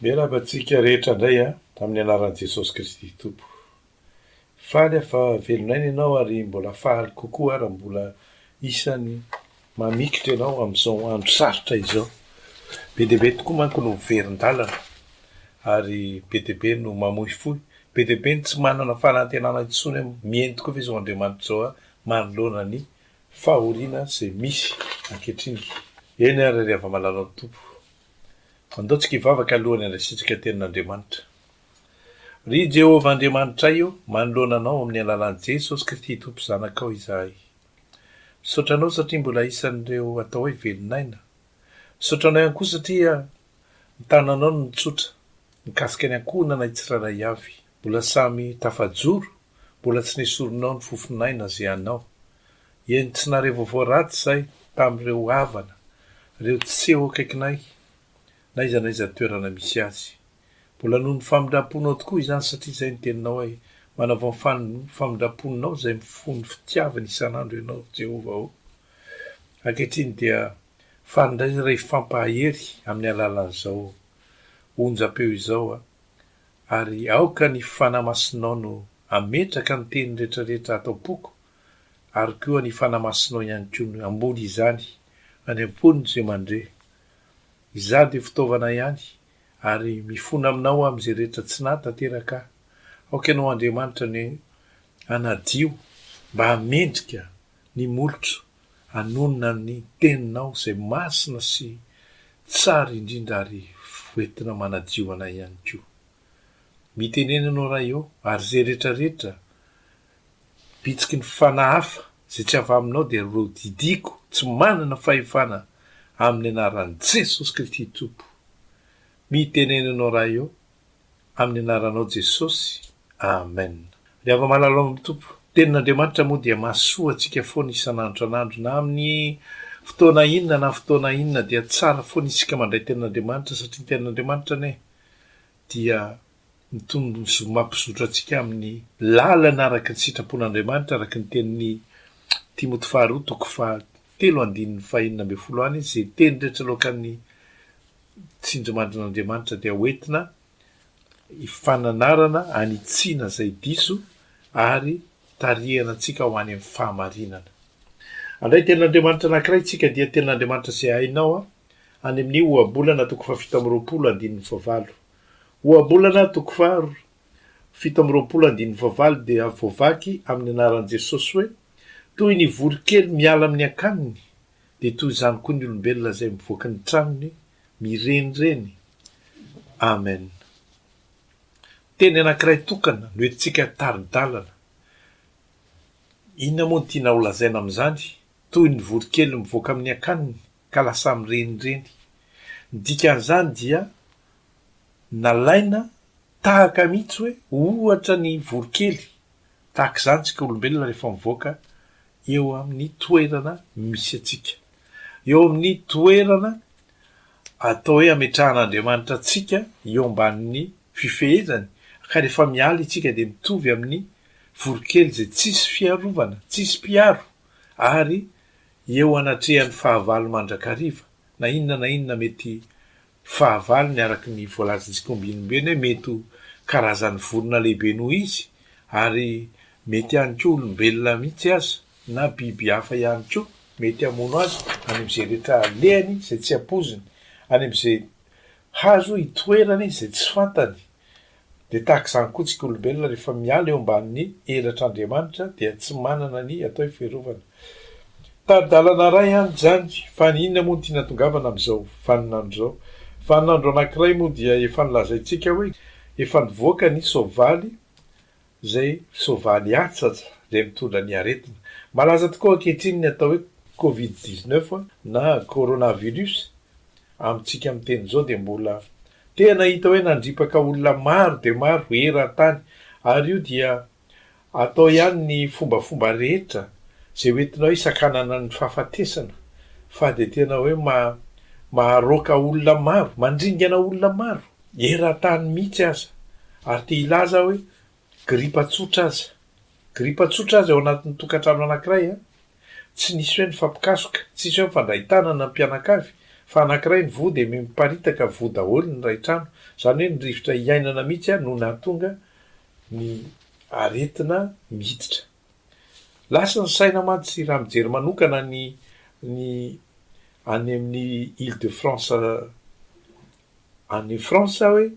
Miarahaba antsika rehetra indray a, amin'ny anaran'i Jesosy Kristy Tompo. Faly aho fa velon'aina ianao ary mbola faly kokoa aho raha mbola isan'ny mamikitra ianao amin'izao andro sarotra izao. Be dia be tokoa manko no miverin-dalana ary be dia be no mamoy fo, be dia be ny tsy manana fanantenana intsony hoe mihaino tokoa ve izao Andriamanitra izao manoloana ny fahoriana izay misy ankehitriny. Eny ary ry hava-malalan'ny Tompo, andao tsika hivavaka alohan'ny handraisantsika tenin'Andriamanitra. Ry Jehovah Andriamanitray ô, manoloana Anao amin'ny alalan'i Jesosy Kristy Tompo Zanakao izahay. Misaotra Anao satria mbola isan'ireo atao hoe velon'aina. Misaotra Anao ihany koa satria ny tananao no nitsotra nikasika ny ankohonanay tsirairay avy. Mbola samy tafajoro, mbola tsy nesorinao ny fofon'aina izay anao. Eny, tsy nahare vaovao ratsy izahay tamin'ireo havana, ireo tsy eo akaikinay, na aiza na aiza toerana misy azy. Mbola noho ny famindram-ponao tokoa izany satria izay ny teninao hoe, Manavao ny famindram-ponao izay mifono fitiavana isan'andro ianao, ry Jehovah ô. Ankehitriny dia faly indray izahay hifampahery amin'ny alalan'izao onjam-peo izao, ary aoka ny Fanahy Masinao no hametraka ny teny rehetra rehetra ato am-poko, ary koa ny Fanahy Masinao ihany koa no hamboly izany any am-pon'izay mandre. Izaho dia fitaovana ihany, Ary mifona aminao aho amin'izay rehetra tsy nahatanteraka ahy. Aoka Ianao Andriamanitra no hanadio mba hahamendrika ny molotro hanonona ny Teninao izay masina sy tsara indrindra ary hoentina manadio anay ihany koa. Mitenena Ianao Ray ô, ary izay rehetra rehetra bitsiky ny fanahy hafa izay tsy avy aminao dia ireo didiako tsy manana fahefana amin'ny anaran'i Jesosy Kristy Tompo. Mitenena Ianao Ray ô, amin'ny anaranao Jesosy, Amen. Ry hava-malala ao amin'ny Tompo, Tenin'Andriamanitra moa dia mahasoa antsika foana isan'andro isan'andro, na amin'ny fotoana inona na fotoana inona dia tsara foana isika mandray Tenin'Andriamanitra satria ny Tenin'Andriamanitra anie dia Mitombo ny zo mampizotra antsika amin'ny lalana araka ny sitrapon'Andriamanitra, araka ny tenin'i Timoty faharoa toko fahatelo andininy fahenina ambin'ny folo any, izay teny rehetra aloakan'ny tsindrimandrin'Andriamanitra dia hoentina hifananarana hanitsiana izay diso ary hitarihana antsika ho any amin'ny fahamarinana. Handray tenin'Andriamanitra anankiray isika dia tenin'Andriamanitra izay hainao any amin'ny Ohabolana toko fahafito amby 20 andininy fahavalo. Ohabolana toko faha 27 andininy fahavalo dia voavaky amin'ny anaran'i Jesosy hoe, Toy ny voronkely miala amin'ny akaniny, dia toy izany koa ny olombelona izay mivoaka ny tranony mirenireny. Amen. Teny anankiray tokana no entintsika tari-dalana. Inona moa no tiana holazaina amin'izany? Toy ny voronkely mivoaka amin'ny akaniny ka lasa mirenireny. Ny dikan'izany dia nalaina tahaka mihitsy hoe ohatra ny voronkely, tahaka izany tsika olombelona rehefa mivoaka eo amin'ny toerana misy antsika, eo amin'ny toerana atao hoe ametrahan'Andriamanitra antsika eo ambanin'ny fifehezany, ka rehefa miala isika dia mitovy amin'ny voronkely izay tsisy fiarovana, tsisy mpiaro ary eo anatrehan'ny fahavalo mandrakariva, na inona na inona mety fahavalony araka ny voalazantsika ombienimbeny hoe mety ho karazan'ny vorona lehibe noho izy ary mety ihany koa olombelona mihitsy aza na biby hafa ihany koa mety hamono azy any amin'izay rehetra alehany izay tsy ampoiziny, any amin'izay hazo itoerany izay tsy fantany. Dia tahaka izany koa tsika olombelona rehefa miala eo ambanin'ny elatr'Andriamanitra dia tsy manana ny atao hoe fiarovana. Tari-dalana iray ihany izany fa ny inona moa no tiana tongavana amin'izao vaninandro izao? Vaninandro anankiray moa dia efa nolazaintsika hoe efa nivoaka ny soavaly izay soavaly atsatsa izay mitondra ny aretina. Malaza tokoa ankehitriny ny atao hoe covid 19 na coronavirus Amintsika miteny izao dia mbola tena hita hoe nandripaka olona maro dia maro eran-tany ary io dia atao ihany ny fombafomba rehetra izay ho entina hoe hisakanana ny fahafatesana fa dia tena hoe maharoaka olona maro, mandringana olona maro eran-tany mihitsy aza ary te hilaza aho hoe gripa tsotra aza, gripa tsotra aza ao anatin'ny tokantrano anankiray an! Tsy nisy hoe nifampikasoka, tsisy hoe nifandray tanana ny mpianakavy. Fa anankiray ny voa dia miparitaka voa daholo ny iray trano. Izany hoe ny rivotra iainana mihitsy no nahatonga ny aretina miditra. Lasa ny saina mantsy raha mijery manokana ny ny any amin'ny Ile de France any France aho hoe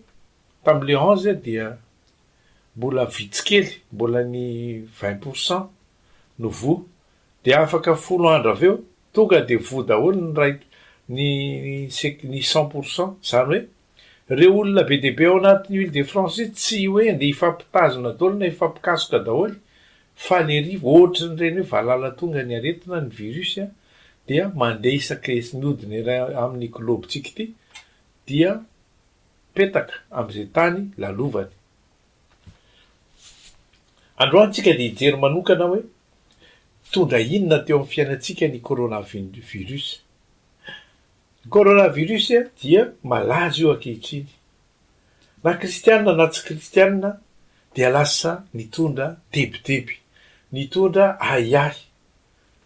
tamin'ilay 11 dia mbola vitsy kely, mbola ny 20 pour cent no voa. Dia afaka folo andro avy eo, tonga dia voa daholo ny iray ny sec ny cent pour cent. Izany hoe ireo olona be dia be ao anatin'io Ile de France io tsy hoe andeha hifampitazona daholo na hifampikasoka daholo fa le rivo ohatran'ireny hoe valala tonga ny aretina, ny virus dia mandeha isaka mihodina ery amin'ny globe-tsika ity dia petaka amin'izay tany lalovany. Androany tsika dia hijery manokana hoe nitondra inona teo amin'ny fiainantsika ny coronavirus. Ny coronavirus dia malaza io ankehitriny. Na kristianina na tsy kristianina dia lasa nitondra tebiteby, nitondra ahiahy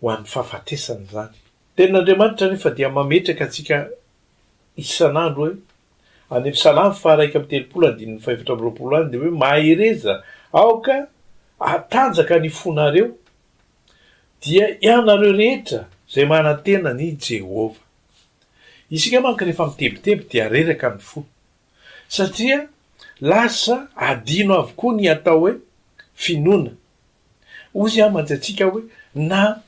ho an'ny fahafatesana izany. Tenin'Andriamanitra anefa dia mametraka antsika isan'andro hoe, any amin'ny Salamo faha-31 andininy faha-24 any dia hoe mahereza aoka hatanjaka ny fonareo dia ianareo rehetra izay manantena an'i Jehovah. Isika manko rehefa mitebiteby dia reraka ny fo satria lasa adino avokoa ny atao hoe finoana. Hozy aho mantsy antsika hoe na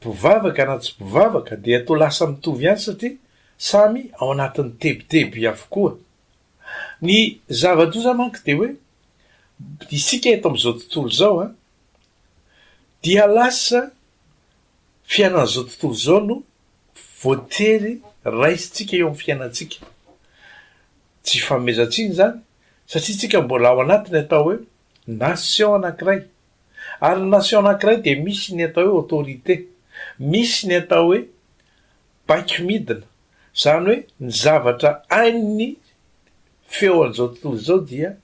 mpivavaka na tsy mpivavaka dia toa lasa mitovy ihany satria samy ao anatin'ny tebiteby avokoa. Ny zava-doza manko dia hoe isika eto amin'izao tontolo izao an, dia lasa fiainan'izao tontolo izao no voatery raisintsika eo amin'ny fiainantsika. Tsy ifanomezan-tsiny izany satria isika mbola ao anatin'ny atao hoe nation anankiray. Ary ny nation anankiray dia misy ny atao hoe autorité, misy ny atao hoe baiko midina, izany hoe ny zavatra hain'ny feo an'izao tontolo izao dia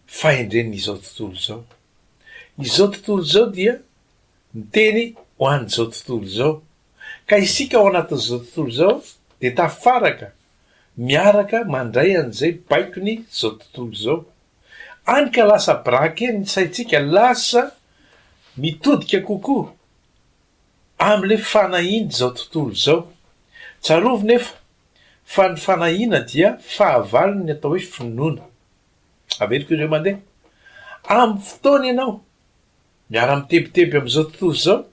fahendren'izao tontolo izao. Izao tontolo izao dia miteny ho an'izao tontolo izao. Ka isika ao anatin'izao tontolo izao dia tafaraka miaraka mandray an'izay baikon'izao tontolo izao. Any ka lasa braquer ny saintsika, lasa mitodika kokoa amin'ilay fanahian'izao tontolo izao. Tsarovy nefa fa ny fanahiana dia fahavalon'ny atao hoe finoana. Averiko indray mandeha. Amin'ny fotoana ianao miara-mitebiteby amin'izao tontolo izao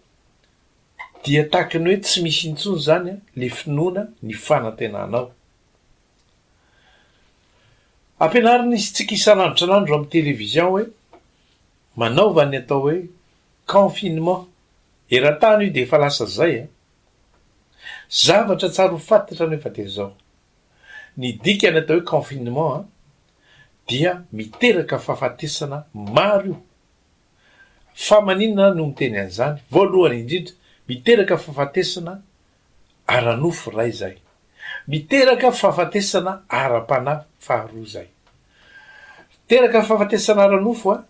dia tahaka ny hoe tsy misy intsony izany ilay finoana ny fanantenanao. Ampianarina isika isan'andro isan'andro amin'ny télévision hoe manaova ny atao hoe confinement. Eran-tany io dia efa lasa zay a! Zavatra tsara ho fantatra anefa dia izao, ny dikany atao hoe confinement a, dia miteraka fahafatesana maro io. Fa maninona aho no miteny an'izany? Voalohany indrindra, miteraka fahafatesana ara-nofo iray izay. Miteraka fahafatesana ara-panahy faharoa izay. Miteraka fahafatesana ara-nofo a,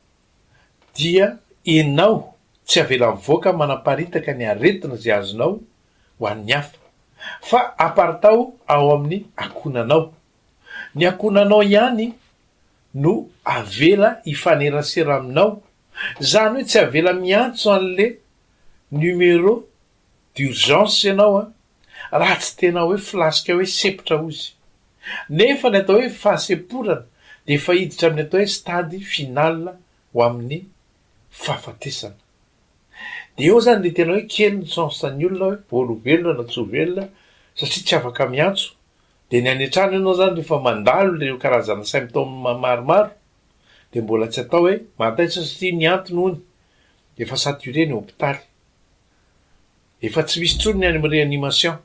dia enao tsy avela mivoaka manaparitaka ny aretina izay azonao ho an'ny hafa, fa aparitaho ao amin'ny ankohonanao. Ny ankohonanao ihany no avela hifanerasera aminao, izany hoe tsy avela miantso an'le numéro d'urgence ianao an, raha tsy tena hoe flasque hoe sepotra ozy. Nefa ny atao hoe fahasemporana dia efa hiditra amin'ny atao hoe stade final ho amin'ny fahafatesana. Dia eo zany le tena hoe kely ny chance ny olona hoe mbola ho velona na tsy ho velona satria tsy afaka miantso. Dia ny any an-trano ianao zany rehefa mandalo ireo karazana symptômes maromaro dia mbola tsy atao hoe mahataitra satria ny antony hono efa saturé ny hopitaly. Efa tsy misy intsony ny any amin'ny réanimation.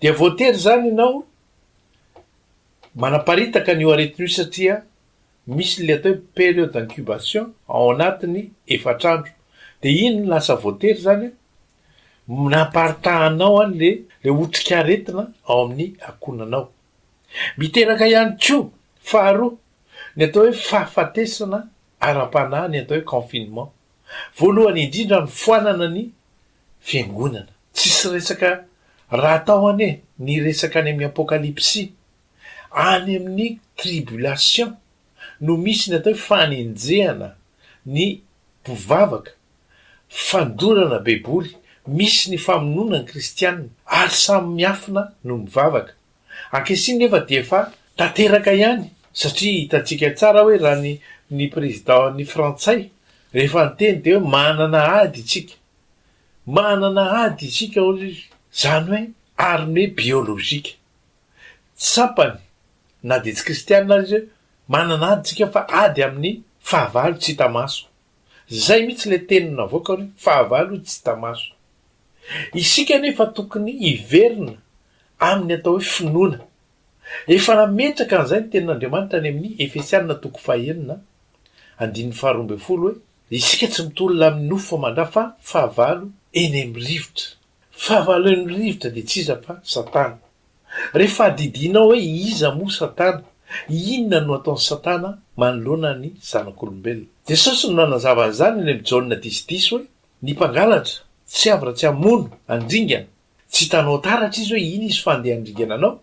Dia voatery izany ianao manaparitaka an'io aretina io satria misy ilay atao hoe période d'incubation ao anatin'ny efatra andro. Dia iny no lasa voatery izany naparitahanao an'ilay ilay otrikaretina ao amin'ny ankohonanao. Miteraka ihany koa faharoa ny atao hoe fahafatesana ara-panahy ny atao hoe confinement. Voalohany indrindra ny foanana ny fiangonana. Tsisy resaka. Raha atao anie ny resaka any amin'ny Apokalypsy, any amin'ny tribulation no misy ny atao hoe fanenjehana ny mpivavaka, fandorana baiboly, misy ny famonoana ny kristiana, ary samy miafina no mivavaka. Ankehitriny nefa dia efa tanteraka ihany satria hitantsika tsara hoe raha ny ny président ny frantsay rehefa niteny dia hoe manana ady isika, manana ady isika hozy izy, izany hoe armée biologique. Tsapany na dia tsy kristianina aza izy hoe manana ady isika fa ady amin'ny fahavalo tsy hita maso. Izay mihitsy ilay teny navoakany hoe fahavalo tsy hita maso. Isika anefa tokony hiverina amin'ny atao hoe finoana. Efa nametraka an'izay ny Tenin'Andriamanitra any amin'ny Efesianina toko fahenina, andininy faharoambinifolo hoe, Isika tsy mitolona amin'ny nofo aman-dra fa fahavalo eny amin'ny rivotra. Fahavalo eny amin'ny rivotra dia tsy iza fa Satana. Rehefa adidianao hoe iza moa Satana, inona no ataon'i Satana manoloana ny zanak'olombelona? Jesosy no nanazava an'izany any amin'ny Jaona dix hoe, Ny mpangalatra tsy avy raha tsy hamono, handringana. Tsy hitanao taratra izy hoe iny izy fa handeha handringana anao.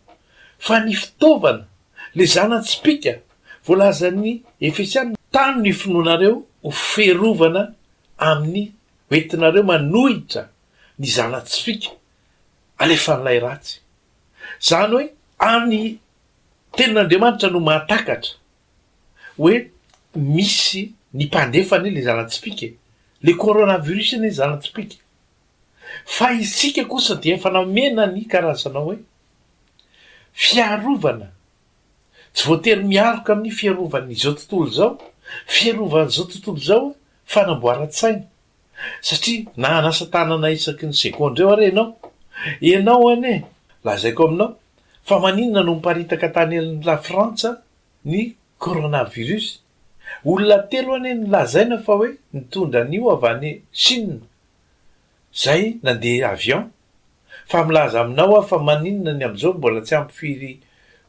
Fa ny fitaovana, le zana-tsipìka voalazan'ny Efesiana, tano ny finoanareo ho fiarovana amin'ny hoentinareo manohitra ny zana-tsipìka alefan'ilay ratsy. Izany hoe any Tenin'Andriamanitra no mahatakatra hoe misy ny mpandefa anie le zana-tsipìka e! Le coronavirus anie zana-tsipìka. Fa isika kosa dia efa namena ny karazana hoe fiarovana, tsy voatery mialoka amin'ny fiarovan'izao tontolo izao, fiarovan'izao tontolo izao fanamboaran-tsaina. Satria na hanasa tanana isaky ny segondra eo ary ianao, ianao anie, lazaiko aminao, fa maninona no miparitaka tany Lafrantsa ny coronavirus? Olona telo anie no lazaina fa hoe nitondra an'io avy any Chine, zay nandeha avion. Fa milaza aminao aho fa maninona ny amin'izao mbola tsy ampy firy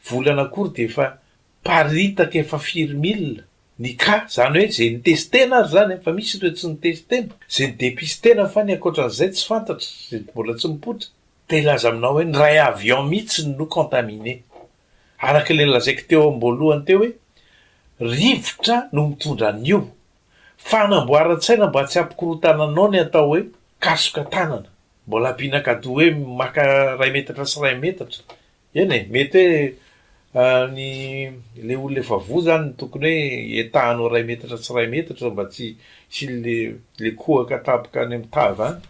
volana akory dia efa paritaka efa firy mille Ny cas, zany hoe zay nitestena ary zany an, fa misy ireo tsy nitestena, zay nidepistena fa ny ankoatran'izay tsy fantatra, zay mbola tsy mipoitra. Te hilaza aminao hoe ny ray avion mihitsy no contaminé. Araka ilay nolazaiko teo am-boalohany teo hoe rivotra no mitondra an'io. Fanamboaran-tsaina mba tsy hampikorontana anao ny atao hoe kasoka tanana. Mbola ampiana cadeau hoe maka iray metatra sy iray metatra. Eny e, mety hoe ny le olona efa voa zany no tokony hoe etahanao iray metatra sy iray metatra mba tsy hisian'le le kohaka tampoka any amin'ny tava any.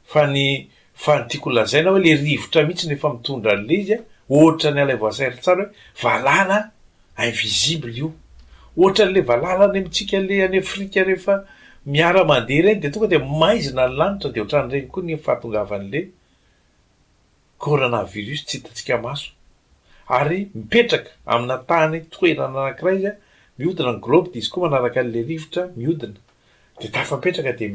Fa ny fa ny tiako holazaina hoe le rivotra mihitsy no efa mitondra an'le izy a, ohatran'ny alaivo an-tsaina tsara hoe valala invisible io. Ohatran'le valala any amintsika le any Afrika rehefa miara-mandeha ireny de tonga de maizina ny lanitra de ohatran'ireny koa ny fahatongavan'le Coronavirus tsy hitantsika maso ary mipetraka amina tany toerana anankiray izy mihodina ny globe dia izy koa manaraka an'ilay rivotra mihodina dia tafapetraka dia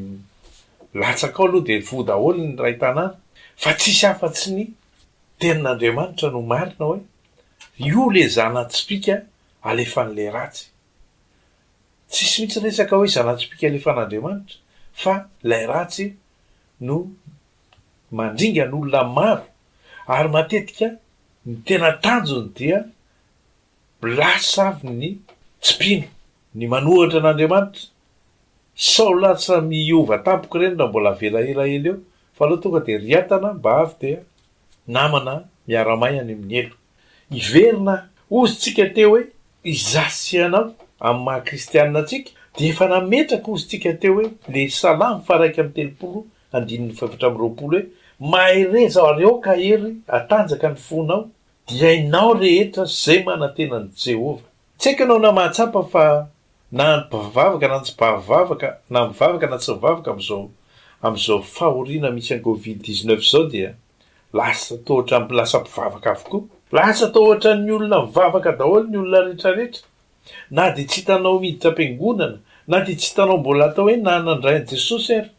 milatsaka ao aloha dia voa daholo ny iray tanàna fa tsisy afa-tsy ny tenin'Andriamanitra no marina hoe io le zana-tsipìka alefan'ilay ratsy tsisy mihitsy resaka hoe zana-tsipìka alefan'Andriamanitra fa ilay ratsy no mandringana olona maro ary matetika ny tena tanjony dia lasa avy ny tsy mpino, ny manohatra an'Andriamanitra, sao lasa miova tampoka ireny raha mbola avela elaela eo fa aleo tonga dia riatana mba avy dia namana miara-may any amin'ny helo. Hiverina hozy tsika teo hoe izaho sy ianao amin'ny maha kristianina antsika dia efa nametraka hozy tsika teo hoe le salamo faha 31 andininy faha-24 hoe mahereza ary aoka hahery hatanjaka ny fonao dia ianao rehetra izay manantena an'i Jehovah. Tsy haiko ianao na mahatsapa fa na ny mpivavaka na ny tsy mpivavaka, na mivavaka na tsy mivavaka amin'izao amin'izao fahoriana misy an'i covid 19 izao dia lasa toa ohatran'ny lasa mpivavaka avokoa. Lasa toa ohatran'ny olona mivavaka daholo ny olona rehetrarehetra. Na dia tsy hitanao miditra am-piangonana, na dia tsy hitanao mbola atao hoe na nandray an'i Jesosy ary,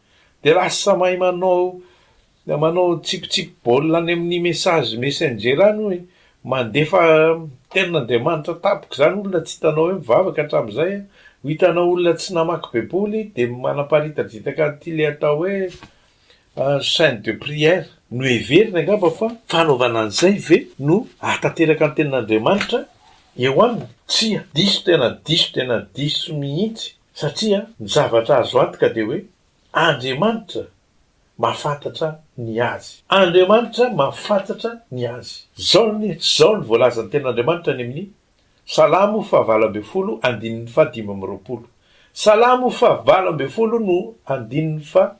dia lasa mahay manao manao tsipitsipy baolina any amin'ny message messenger any hoe mandefa tenin'Andriamanitra tampoka izany olona tsy hitanao hoe mivavaka hatramin'izay, ho hitanao olona tsy namaky baiboly dia manaparitadritaka an'ity ilay atao hoe chaine de prière. Noheveriny angamba fa fanaovana an'izay ve no hahatanteraka ny tenin'Andriamanitra eo aminy? Tsia, diso tena diso tena diso mihitsy satria ny zavatra azo antoka dia hoe Andriamanitra mahafantatra ny azy. Andriamanitra mahafantatra ny azy. Izao ny izao ny voalazan'ny tenin'Andriamanitra any amin'ny Salamo faha 18 andininy faha 25. Salamo faha 18 no andininy faha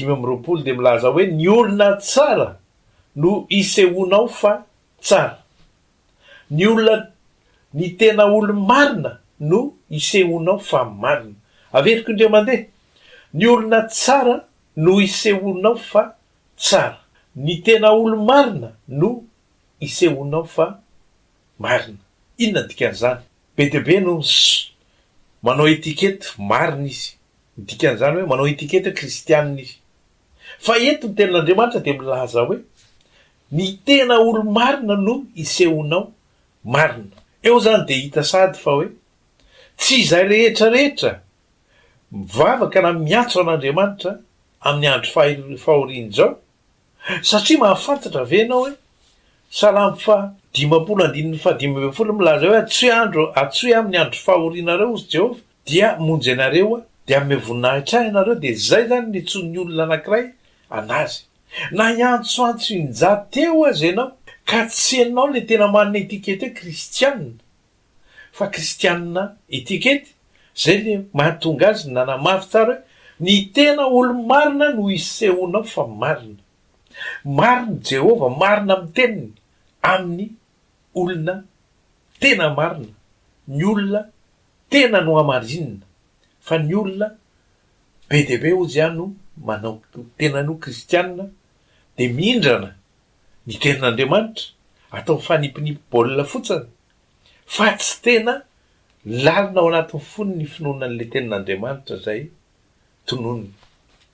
25 dia milaza hoe ny olona tsara no isehoanao fa tsara. Ny olona ny tena olo-marina no isehoanao fa marina. Averiko indray mandeha, ny olona tsara no isehoanao fa tsara. Ny tena olo-marina no isehoanao fa marina. Inona ny dikan'izany? Be dia be no manao étiquette marina izy. Ny dikan'izany hoe manao étiquette hoe kristianina izy. Fa eto ny tenin'Andriamanitra dia milaza hoe ny tena olo-marina no isehoanao marina. Eo izany dia hita sahady fa hoe tsy izay rehetra rehetra mivavaka na miantso an'Andriamanitra amin'ny andro fahoriana izao Satria mahafantatra ve ianao hoe Salamo faha 50 andininy faha 15 milaza hoe antsoy andro antsoy amin'ny andro fahorianareo hozy Jehovah dia hamonjy anareo aho dia hanome voninahitra ahy ianareo dia izay izany ny antsoin'ny olona anankiray anazy. Na hiantsoantso injato teo aza ianao ka tsy ianao ilay tena manana étiquette hoe kristianina fa kristianina etikety, zay le mahatonga azy nanamafy tsara hoe ny tena olo-marina no isehoanao fa marina. Marina Jehovah, marina amin'ny teniny, amin'ny olona tena marina, ny olona tena nohamarinina, fa ny olona be dia be hozy aho no manao tenany ho kristianina dia mindrana ny tenin'Andriamanitra, atao mifanipinipy baolina fotsiny, fa tsy tena lalina ao anatin'ny fony ny finoana an'ilay tenin'Andriamanitra izay tononiny.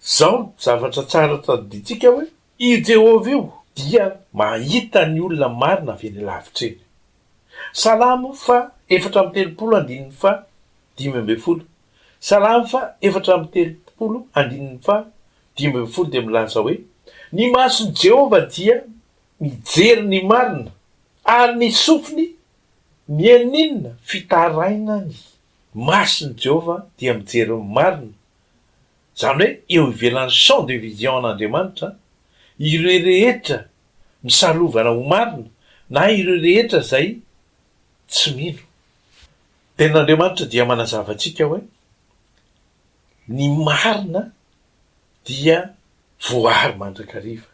Izao ny zavatra tsara tadidintsika hoe io Jehovah io dia mahita ny olona marina avy eny lavitra eny. Salamo faha 34 andininy faha 15 Salamo faha 34 andininy faha 15 dia milaza hoe, Ny mason'i Jehovah dia mijery ny marina, ary ny sofiny mihaino inona? Fitarainany. Mason'i Jehovah dia mijery ny marina, izany hoe eo ivelan'ny champ de vision an'Andriamanitra, ireo rehetra misalovana ho marina na ireo rehetra izay tsy mino. Tenin'Andriamanitra dia manazava antsika hoe ny marina dia voary mandrakariva.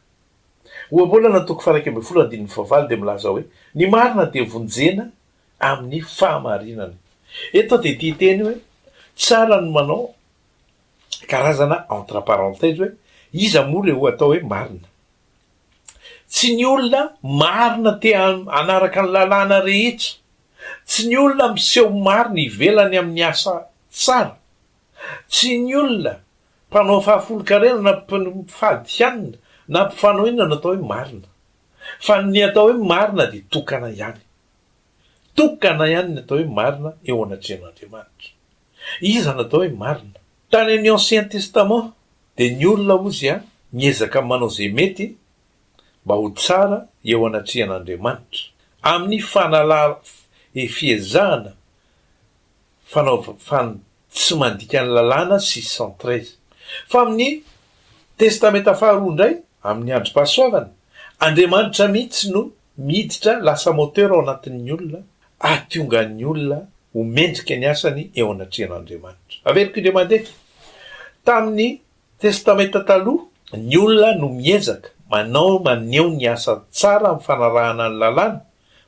Ohabolana toko faha-11 andininy fahavalo dia milaza hoe, Ny marina dia vonjena amin'ny fahamarinana. Eto aho dia tia hiteny hoe, tsara ny manao karazana entre parenthèse hoe, iza moa ireo atao hoe marina? Tsy ny olona marina te hanaraka ny lalàna rehetra, tsy ny olona miseho marina ivelany amin'ny asa tsara, tsy ny olona Mpanao fahafolonkarena na mpifady hanina na mpifanao inona no atao hoe marina. Fa ny atao hoe marina dia tokana ihany. Tokana ihany ny atao hoe marina eo anatrehan'Andriamanitra. Iza no atao hoe marina? Tany amin'ny Ancien Testament dia ny olona hozy a miezaka manao izay mety mba ho tsara eo anatrehan'Andriamanitra. Amin'ny fanala fiezahana fanaova fan tsy mandika ny lalàna 613. Fa amin'ny Testamenta faharoa indray, amin'ny androm-pahasoavana, Andriamanitra mihitsy no miditra lasa moteur ao anatin'ny olona ahatonga ny olona ho mendrika ny asany eo anatrehan'Andriamanitra. Averiko indray mandeha, tamin'ny Testamenta taloha, ny olona no miezaka manao maneho ny asa tsara amin'ny fanarahana ny lalàna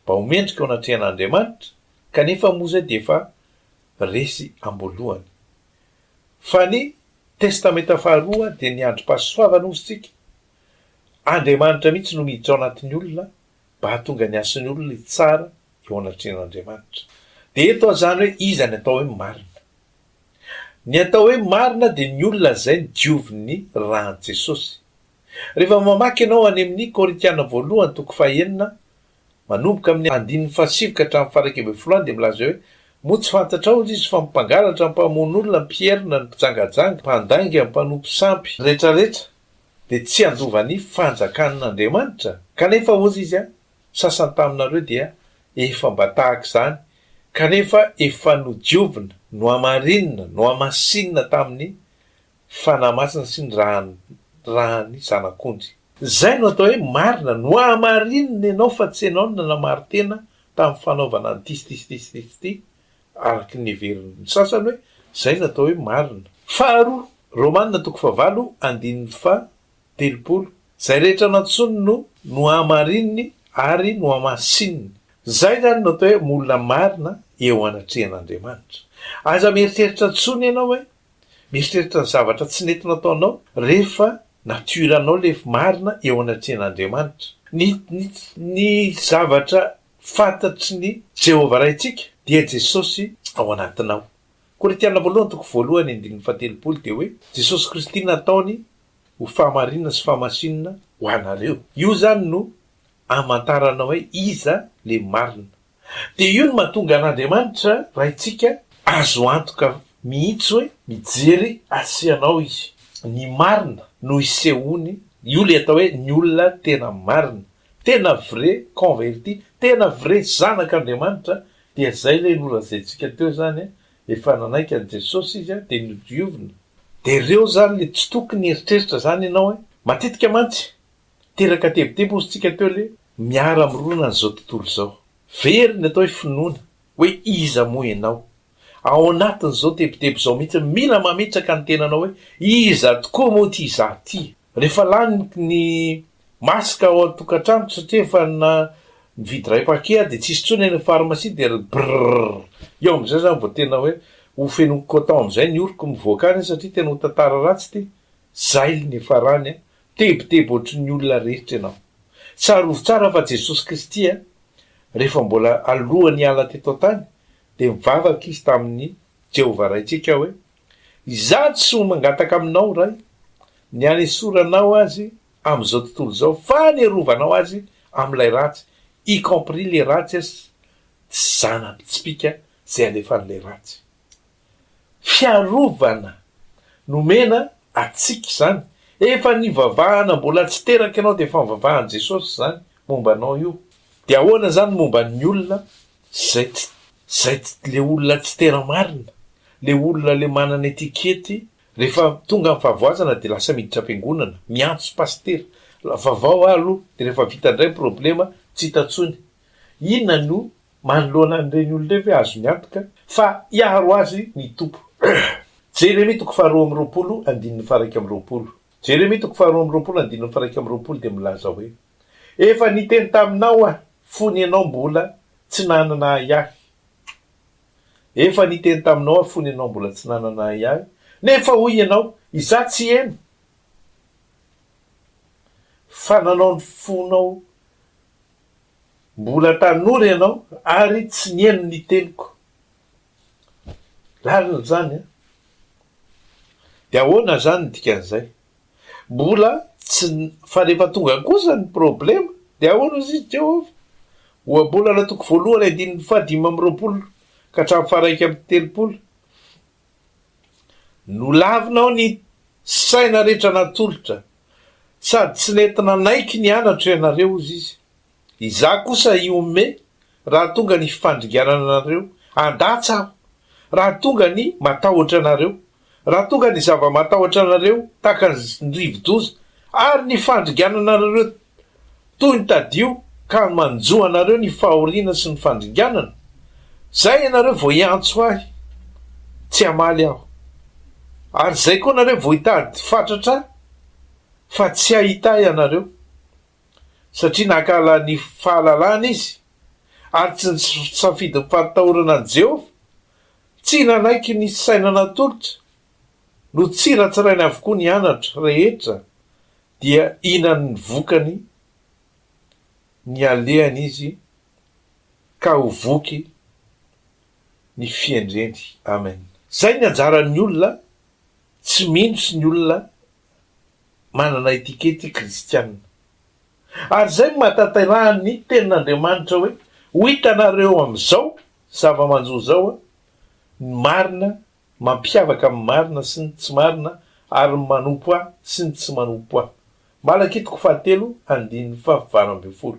mba ho mendrika eo anatrehan'Andriamanitra, Kanefa moa izay dia efa resy am-boalohany. Fa ny Testamenta Faharoa dia ny androm-pahasoavana hozy tsika. Andriamanitra mihitsy no miditra ao anatin'ny olona mba hahatonga ny hasin'ny olona hitsara eo anatrehan'Andriamanitra. Dia eto aho izany hoe iza ny atao hoe marina? Ny atao hoe marina dia ny olona izay nodiovin'ny ràn'i Jesosy. Rehefa mamaky ianao any amin'ny Korintiana voalohany toko fahenina Manomboka amin'ny andininy fahasivy ka hatramin'ny faha-11 any dia milaza hoe, Moa tsy fantatrao, hoy izy, fa ny mpangalatra, ny mpamono olona, ny mpierina, ny mpijangajanga, ny mpandainga, ny mpanompo sampy, rehetrarehetra. dia tsy handova ny fanjakan'Andriamanitra. Kanefa hozy izy, sasany taminareo dia efa mba tahaka izany, kanefa efa nodiovina, nohamarinina, nohamasinina tamin'ny Fanahy Masina sy ny ràn'ny Zanak'ondry. Izay no atao hoe marina, nohamarinina ianao fa tsy ianao no nanamarin-tena tamin'ny fanaovana an'ity sy ity sy ity sy ity sy ity, araka ny heverin'ny sasany hoe izay no atao hoe marina. Faharoa, Romana toko fahavalo andininy faha 30, Izay rehetra nantsoiny no nohamarininy ary nohamasininy. Izay izany no atao hoe olona marina eo anatrehan'Andriamanitra. Aza mieritreritra intsony ianao hoe mieritreritra ny zavatra tsy nety nataonao rehefa nature anao le marina eo anatrehan'Andriamanitra. Ny ny ny zavatra fantatry ny Jehovah Raintsika dia Jesosy ao anatinao. Korintiana voalohany toko voalohany andininy fahatelopolo dia hoe Jesosy Kristy nataony ho fahamarinana sy fahamasinina ho anareo. Io izany no amantarana hoe iza le marina. Dia io no mahatonga an'Andriamanitra Raintsika azo antoka mihitsy hoe mijery azy anao Izy. Ny marina no isehoany, io le atao hoe ny olona tena marina, tena vrai converti, tena vrai zanak'Andriamanitra, dia zay le nolazaintsika teo zany, efa nanaiky an'i Jesosy izy dia nodiovina. Dia reo zany le tsy tokony hieritreritra zany ianao e, matetika mantsy teraka tebiteby ozy tsika teo le miara mirona an'izao tontolo izao. Very ny atao hoe finoana, hoe iza moa ianao? Ao anatin'izao tebiteby izao mihitsy mila mametraka ny tenanao hoe iza tokoa moa ity izaho ity? Rehefa lany ny masque ao an-tokantranoko satria efa nividy iray paquet aho dia tsisy intsony any amin'ny pharmacie dia brrrr eo amin'izay zany vao tena hoe ho fenoiko coton amin'izay ny oroko mivoaka any satria tena ho tantara ratsy ity. Zay ny niafarany an! Tebiteby ohatry ny olona rehetra ianao. Tsarovy tsara fa Jesosy Kristy an, rehefa mbola alohan'ny hiala teto an-tany dia nivavaka Izy tamin'i Jehovah Raintsika hoe, Izaho tsy ho mangataka aminao, Ray, ny hanesoranao azy amin'izao tontolo izao, fa ny hiarovanao azy amin'ilay ratsy, y compris le ratsy sy zana-pitsipika izay alefan'ilay ratsy. Fiarovana nomena atsika izany. Efa nivavahana mbola tsy teraka ianao dia efa nivavahan'i Jesosy izany momba anao io. Dia ahoana izany momba ny olona izay tsy izay tsy le olona tsy tena marina, le olona le manana etikety rehefa tonga ny fahavoazana dia lasa miditra am-piangonana, miantso pasitera, vavao aho aloha dia rehefa vita indray ny problema tsy hita intsony. Inona no Manoloana an'ireny olona ireny ve azony antoka fa hiaro azy ny Tompo? Jeremia toko faharoa amby roapolo andininy faha-21 Jeremia toko faharoa amby roapolo andininy faha-21 dia milaza hoe, Efa niteny taminao aho fony ianao mbola tsy nanana ahiahy. Efa niteny taminao aho fony ianao mbola tsy nanana ahiahy, nefa hoy ianao, Izaho tsy heno. Fa nanao ny fonao Mbola tanora ianao ary tsy nihaino ny teniko. Lalina izany an! Dia ahoana izany ny dikan'izay? Mbola tsy, fa rehefa tonga kosa ny problema dia ahoana hozy izy Jehovah? Ohabolana toko voalohany andininy faha-25 ka hatramin'ny faha-31. Nolavinao ny saina rehetra natolotra, sady tsy nety nanaiky ny anatro ianareo, hozy izy. Izaho kosa hihomehy raha tonga ny fifandringanana anareo, handatsa aho, raha tonga ny matahotra anareo, raha tonga ny zava-matahotra anareo tahaka ny rivo-doza, ary ny fandringanana anareo toy ny tadio ka manjo anareo ny fahoriana sy ny fandringanana, zay ianareo vao hiantso ahy, tsy hamaly aho. Ary zay koa nareo vao hitady fatratra ahy, fa tsy hahita ahy ianareo, satria nankahala ny fahalalana izy, ary tsy nisafidy ny fahatahorana an'i Jehovah, tsy nanaiky ny saina natolotra, notsiratsirainy avokoa ny anatra rehetra dia hihinany ny vokany ny alehany izy ka ho voky ny fihendreny. Amen. Zay ny anjaran'ny olona tsy mino sy ny olona manana etikety kristiana. Ary zay no mahatanterahan'ny tenin'Andriamanitra hoe ho hitanareo amin'izao zava-manjo izao ny marina Mampiavaka ny marina sy ny tsy marina ary ny manompo ahy sy ny tsy manompo ahy. Malakia toko fahatelo andininy faha 18.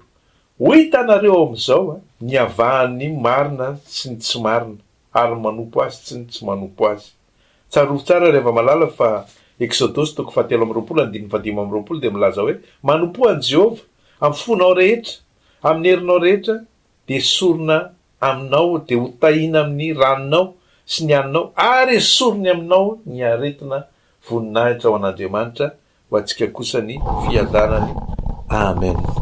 Ho hitanareo ao amin'izao ny havahan'ny marina sy ny tsy marina, ary ny manompo azy sy ny tsy manompo azy. Tsarovy tsara ry hava-malala fa Eksodosy toko fahatelo amby 20 andininy faha 25 dia milaza hoe, Manompoa an'i Jehovah amin'ny fonao rehetra, amin'ny herinao rehetra, dia esorina aminao, dia hotahina amin'ny ranonao sy ny haninao, ary esoriny aminao ny aretina Voninahitra ho an'Andriamanitra, ho antsika kosa ny fiadanany. Amen.